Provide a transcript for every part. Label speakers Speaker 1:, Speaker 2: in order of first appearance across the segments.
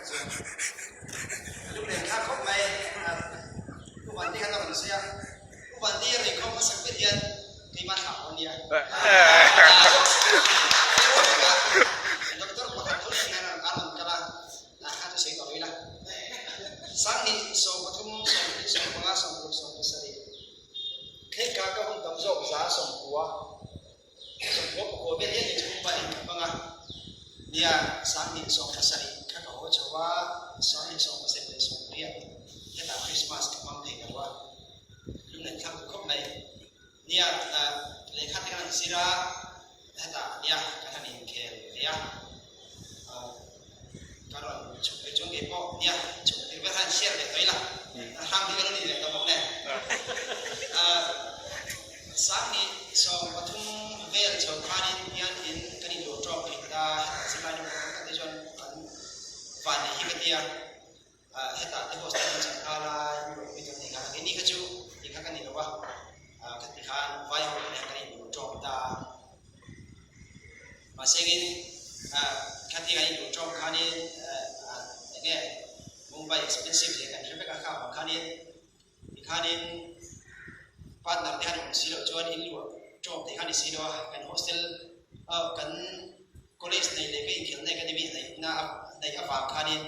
Speaker 1: kha chuan lunglen thlak khawp mai Pu Vanti khan a rawn sawi a, Pu Vanti a rawn inkhawm hmasak ber hian keimah thlah pawh a nia. Doctor pakhat tho nen hian a rawn kal a, a kha chu sawi tawh lo ila. Sanghnih 13 20 15 16 17 Thlengka ka hun tam zawk za sawmkua sawmkua pakua vel hian inchhung pah in ka hmang a, nia 2017 kha ka haw chho a, 2027 leh 18 hetah Christmas ka hmang thei lo a, lunglen thlak duh khawp mai. Nia lehkha te kan han zir a, hetah nia kan han inkhel ve a, ka rawn chhuk ve chuan kei pawh nia chhuk tir vel khan share leh tawh ila, a hrang hi ka lo ni leh tawh bawk nen. 2013 vel chho khanin hian in kan inluah tawk thin ta, hetah zirlai naupang tam tak te chuan an van nei hi ka tia. Hetah te hostel an chang nghal a, Europe mi kan nei nghal a, keini kha chu ti kha ka ni lo a, ka ti khan vai ho te nen kan inlu tawm ta a, mahsengin khati kan inlu tawm khanin eng nge Mumbai expensive leh kan hre vek a, kha vang khanin tikhanin partner te han awm si loh chuan inluah tawm thei kha ni si lo a, kan hostel kan college nei leh ka inkhelh nei ka ni bik na neih avang khanin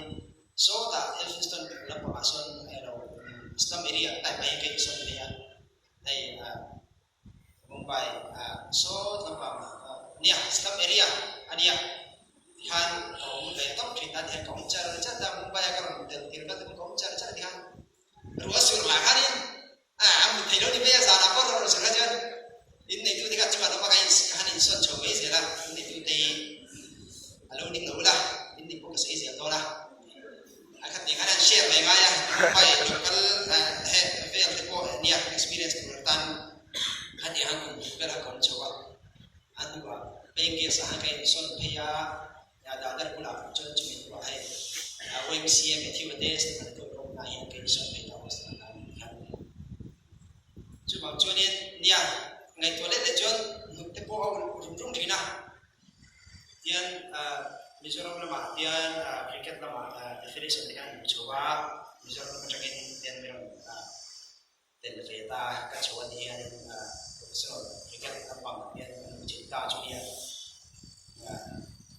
Speaker 1: Sawtah Elphinstone lampangah sawn elo slum area type mai ka insawn phei a, hei Mumbai sawt lampang nia slum area a nia tikhan ka awm ve tawp thin a tihian ka awm char char ta Mumbai a ka rawn tel tir vel te pawh ka awm char char a tikhan ruah sur lah khanin a mut thei lo ni mai a zanah pawh ruah rawn sur kha chuan inneitu te kha chuan lama ka han insawn chho mai zel a, inneitu te hi a lo ning lo ula inneih pawh ka sawi zel dawn a, a khat nen khan an share ve ngai a, Mumbai local vel te pawh nia experience tur tan khatiang han kum vel a ka awm chho a, a hnuah Pengges ah han ka insawn phei a, Dadar bulah chuan chumi hnuah hei YMCA Matthew a te Stephen a te awm lai hian ka insawn phei ta hostel ah khan hian chuvang chuanin nia ngaihtuah let leh chuan hnuk te pawh a ulh rum rum thin a tian Mizoram lamah hian cricket lamah definition te khan hmu chho a Mizoram lam atangin hian mi rawn tel ve ta ka chhuan hianin professional cricket lampang hian kan hmu thei ta chu nia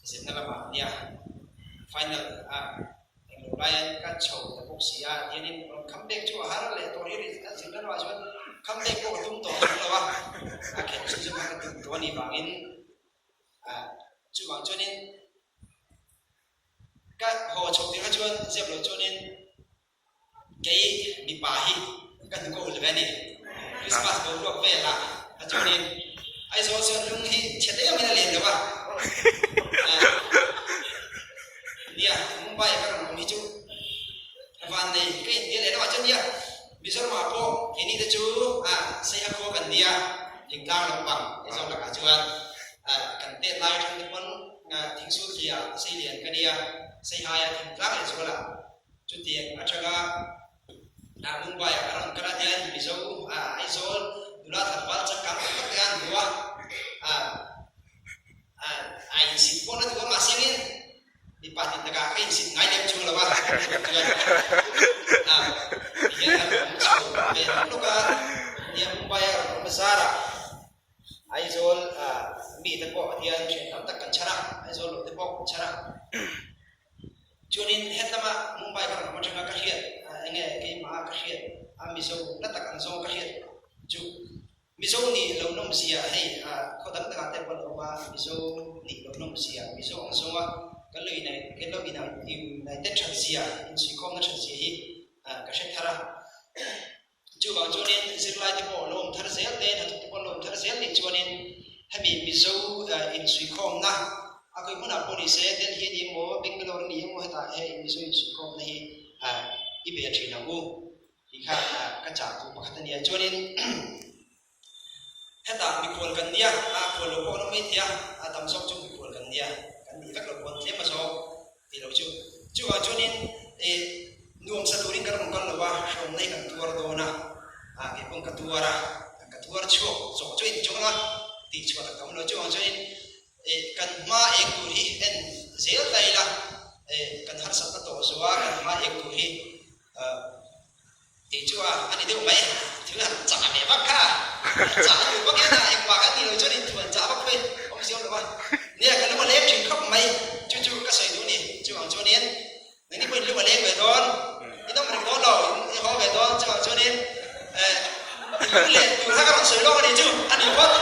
Speaker 1: zirna lamah nia final a englo laiin ka chho ta bawk si a tianin rawn come back chu a har leh tawh hi a zirna lamah chuan come back pawh ka tum tawh chuang lo a a khelh chu chu ka tum tawh a nih vangin chuvang chuanin ka haw chho tir kha chuan zep lo chuanin Kei mipa hi ka hnu ko ulh ve a ni. Christmas boruak velah a chuanin Aizawl sawn lung hi chhe em in a len lo a. Nia, Mumbai ka rawn awm hi chu vannei ka intia leh lo ah chuan nia, Mizoramah pawh keini te chu Saiha khua kan nia, Thingtlang lampang Aizawl lakah chuan kan tet lai atang te pawn Thingsul thliah Seilian ka nia, Saihaia Thingtlang leh zualah Chutiang atanga Mumbai ah a rawn kal a hian Mizo Aizawl nula tlangval changkang tak tak te an hmu a, a insit pawh na duh a mahse angin mipa tin takah ka insit ngai lem chuang lo a tihian a rawn awm chho ve lawk lawk a, nia Mumbai a rawn awm zarah Aizawl mite pawh hian thian tam tak kan chhan a, Aizawl lo te pawh kan chhan a. Chuanin hetlama Mumbai ka rawn awm atanga ka hriat eng nge keimah ka hriat a Mizo na tak ang zawng ka hriat chu Mizo nih lo nawm zia hei khaw dang dangah te pawh an awm a Mizo nih lo nawm zia Mizo ang zawnga kan lo inai kan lo inai united that zia insuikhawmna that zia hi ka hre thar a. Chuvang chuanin zirlai te pawh lo awm thar zel te, hnathawk te pawh lo awm thar zel nih chuanin hemi Mizo insuikhawmna a khawi hmunah pawh ni se Delhi a ni emaw Bangalore a ni emaw hetah he Mizo insuikhawmna hi i be thin ang u tih kha ka chah duh pakhat a nia. Chuanin hetah mikhual kan nia, a khual lo pawh an awm mai thei a, a tam zawk chu mikhual kan nia, kan nih vek lo pawn tlem a zawk tih lo chu. Chuvang chuanin ih nuamsa turin kan rawn kal lo a, hrehawmna hi kan tuar dawn a, ah kei pawn ka tuar a, ka tuar chhuak zawh chu in chawng a, tih chhuah tak ka awm lo. Chuvang chuanin ih kan hma eng tur hi en zel ta ila, ih kan harsatna tawh zawh. hi Kei chu a ani deuh mai, thil han chah ve vak kha, han chah duh vak hian a engmah kan tih loh chuan in thu han chah vak pawhin awm si awm lo va. Nia ka lu a leng thin khawp mai, chu chu ka sawi duh a ni. Chuvang chuanin nangni pawhin lu a leng ve dawn, in awm reng dawn lo, in haw ve dawn, chuvang chuanin eh in lu len tur kha ka rawn sawi lawk a ni chu, a ni phawt.